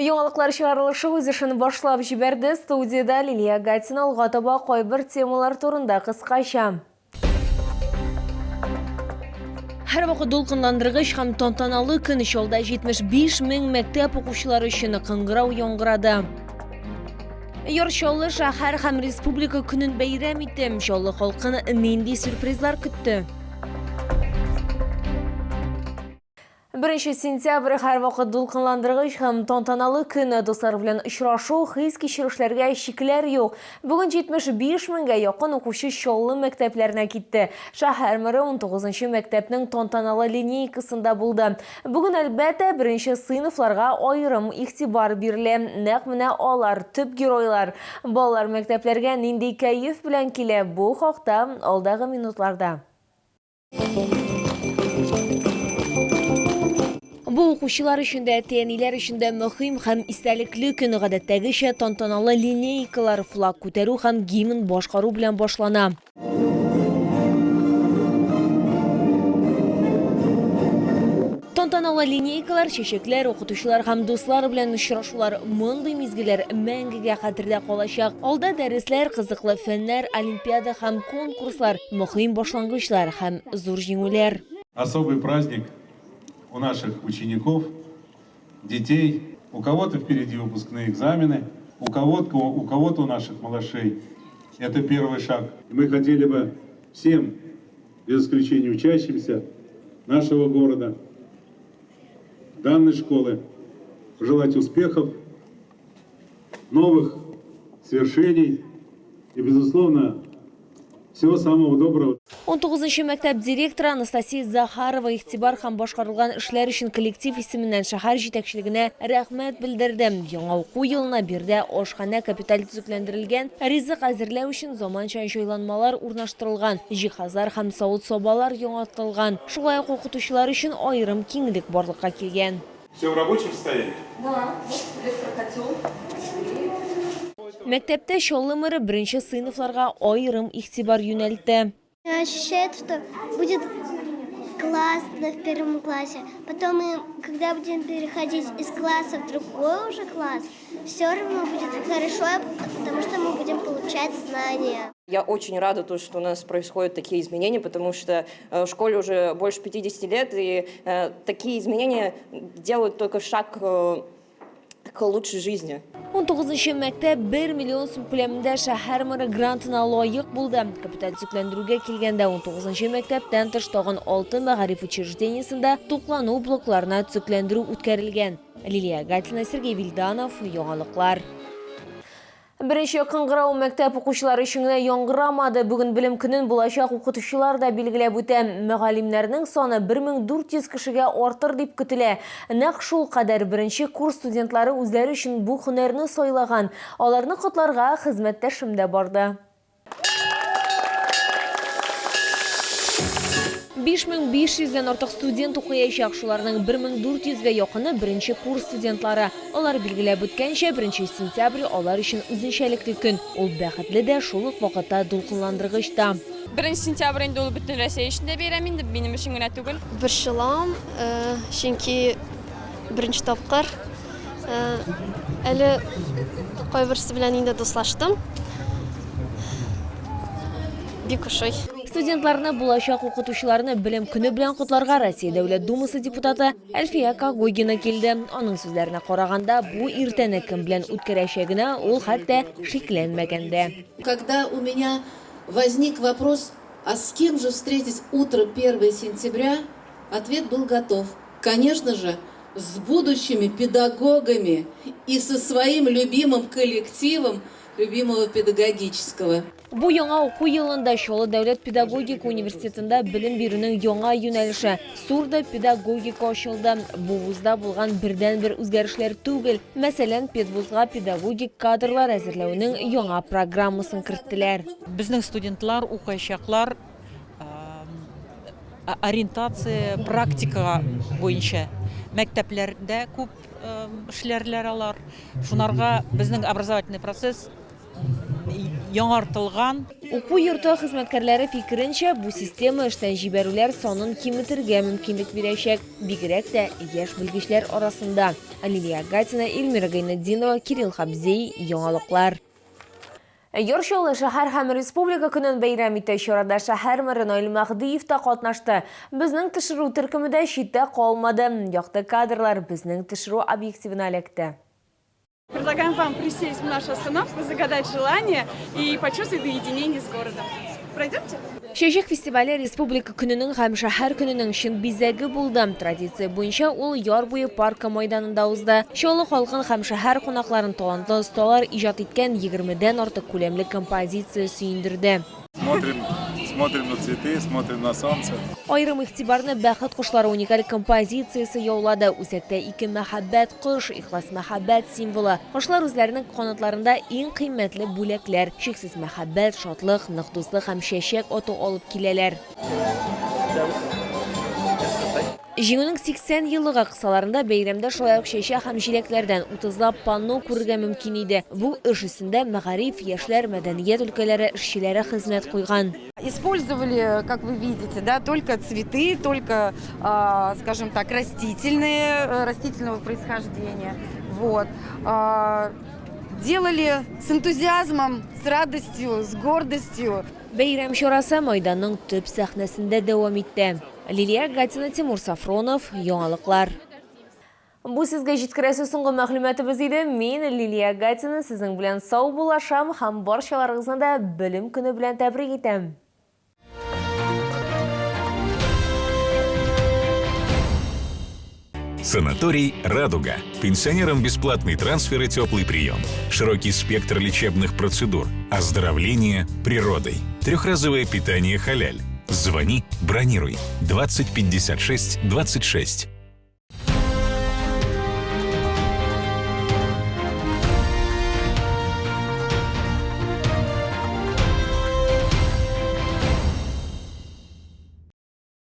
Яңалыклар чыгарылышы үз эшен башлап җибәрде. Студиядә Лилия Гатина алга таба кайбер темалар турында кыскача. Һәрвакыт дулкынландыргыч һәм тантаналы көн Чалда 75 мең мәктәп укучылары өчен кыңгырау яңгырады. Яр Чаллы шәһәр һәм республика көнен бәйрәм итте. Чаллы халкын нинди сюрпризлар көтте? Беренче сентябрь һәрвакыт дулкынландыргыч һәм тантаналы көн. Дуслар белән очрашу, хис-кичерешләргә чикләр юк. Бүген 75 меңгә якын укучы Чаллы мәктәпләренә китте. Шәһәр мэры 19 мәктәпнең тантаналы линейкасында булды. Бүген, әлбәттә, беренче сыйныфларга аерым игътибар бирелә. Нәкъ менә алар, төп геройлар. Балалар мәктәпләргә нинди кәеф белән килә, бу хакта алдагы минутларда. Бу укучылар өчен дә, әти-әниләр өчен дә мөһим һәм истәлекле көн. Гадәттәгечә тантаналы линейкалар, флаг күтәрү һәм гимн башкару белән башлана. Тантаналы линейкалар, чәчәкләр, укытучылар һәм дуслар белән очрашулар, мондый мизгелләр мәңгегә хәтердә калачак. Алда дәресләр, кызыклы фәннәр, олимпиада һәм конкурслар, мөһим башлангычлар һәм зур җиңүләр. Особый праздник у наших учеников, детей. У кого-то впереди выпускные экзамены, у кого-то, у кого-то у наших малышей это первый шаг. Мы хотели бы всем, без исключения учащимся нашего города, данной школы, пожелать успехов, новых свершений и, безусловно, всего самого доброго. 19 мәктәп директоры Анастасия Захарова игътибар һәм башкарылган эшләр өчен коллектив исеменнән шәһәр җитәкчелегенә рәхмәт белдерде. Яңа уку елына биредә ашханә капиталь төзекләндерелгән, ризык әзерләү өчен заманча җайланмалар урнаштырылган, җиһазлар һәм савыт-сабалар яңартылган. Шулай ук укытучылар өчен аерым киңлек барлыкка килгән. Все в рабочем состоянии? Да, вот электрокотел. Мәктәптә Чаллы мэры беренче сыйныфларга аерым игътибар юнәлтте. Ощущает, что будет классно в первом классе. Потом мы, когда будем переходить из класса в другой уже класс, все равно будет хорошо, потому что мы будем получать знания. Я очень рада, то, что у нас происходят такие изменения, потому что э, школе уже больше 50 лет, и э, такие изменения делают только шаг э, к лучшей жизни. 19 мәктәп 1 миллион сум күләмендә шәһәр мэры грантына лаек булды. Капиталь төзекләндерүгә килгәндә 19 мәктәптән тыш тагын 6 мәгариф учреждениесендә туклану блокларына төзекләндерү үткәрелгән. Лилия Гатина, Сергей Вильданов, Яңалыклар. Беренче кыңгырау мәктәп укучылары өчен генә яңгырамады. Бүген белем көнен булачак укытучылар да билгеләп үтә. Мөгаллимнәрнең саны 1400 кешегә артыр дип көтелә. Нәкъ шул кадәр беренче курс студентлары үзләре өчен бу һөнәрне сайлаган. Аларны котларга хезмәттәшем дә барды. 5500 дән артык студент укыячак, шуларның 1400 гә якыны беренче курс студентлары. Алар билгеләп үткәнчә, беренче сентябрь алар өчен үзенчәлекле көн. Ул бәхетле дә, шул ук вакытта дулкынландыргыч та. Беренче сентябрь инде ул бөтен Рәсәй өчен дә бәйрәм инде, минем өчен генә түгел. Борчылам, чөнки беренче тапкыр Әле кайберсе белән инде дуслаштым. Бик ошый. Студентларны, булачак укытучыларны Белем көне белән котларга Россия Дәүләт Думасы депутаты Әлфия Когогина килде. Аның сүзләренә караганда, бу иртәне кем белән үткәрәчәгенә ул хәтта шикләнмәгән дә. Когда у меня возник вопрос, а с кем же встретить утро 1 сентября, ответ был готов. Конечно же, с будущими педагогами и со своим любимым коллективом любимого педагогического. Бу яңа уку елында Чаллы дәүләт педагогика университетында белем бирүнең яңа юнәлеше, сурдопедагогика ачылды. Бу вузда булган бердәнбер үзгәрешләр түгел. Мәсәлән, педвузга педагогик кадрлар әзерләүнең яңа программасын керттеләр. Безнең студентлар укыячаклар ориентация практикага буенча мәктәпләрдә күп эшләрләр алар. Шунарга безнең образовательный процесс яңартылган. Уку йорты хезмәткәрләре фикеренчә, бу система эштән җибәрүләр санын киметергә мөмкинлек бирәчәк, бигрәк тә яшь белгечләр арасында. Лилия Гатина, Эльмира Гайнетдинова, Кирилл Хабзей, Яңалыклар. Яр Чаллы шәһәр һәм республика көнен бәйрәм итә. Чарада шәһәр мэры Наил Мәһдиев та катнашты. Безнең төшерү төркеме дә читтә калмады. Якты кадрлар безнең төшерү объективына эләкте. Предлагаем вам присесть в нашу остановку, загадать желание и почувствовать единение с городом. Пройдемте? Чәчәк фестивале Республика көненең һәм шәһәр көненең чын бизәге булды. Традиция буенча ул Яр буе паркы майданында узды. Чаллы халкын һәм шәһәр кунакларын талантлы осталар иҗат иткән егермедән артык күләмле композиция сөендерде. Смотрим, смотрим на цветы, смотрим на солнце. Аерым игътибарны Бәхет кошлары уникаль композициясе яулады. Үзәктә ике мәхәббәт кош, ихлас мәхәббәт символы. Кошлар үзләренең канатларында иң кыйммәтле бүләкләр, чиксез мәхәббәт, шатлык, нык дуслык һәм чәчәк ату алып киләләр. Җиңүнең 80 еллыгы кысаларында бәйрәмдә шулай ук чәчәк һәм җиләкләрдән утызлап панно күрергә мөмкин иде. Бу эш өстендә мәгариф, яшьләр, мәдәният өлкәләре эшчеләре хезмәт куйган. Использовали, как вы видите, да, только цветы, только, скажем так, растительные, э, растительного происхождения. Вот. Делали с энтузиазмом, с радостью, с гордостью. Бәйрәм чарасы майданның төп сәхнәсендә дәвам итте. Лилия Гатина, Тимур Сафронов, Яңалыклар. Бу сезгә җиткерәсе соңгы мәгълүматыбыз иде. Мин, Лилия Гатина, сезнең белән саубуллашам һәм барчаларыгызны да Белем көне белән тәбрик итәм. Санаторий «Радуга». Пенсионерам бесплатный трансфер и теплый прием. Широкий спектр лечебных процедур. Оздоровление природой. Трехразовое питание халяль. Звони, бронируй. 20 56 26.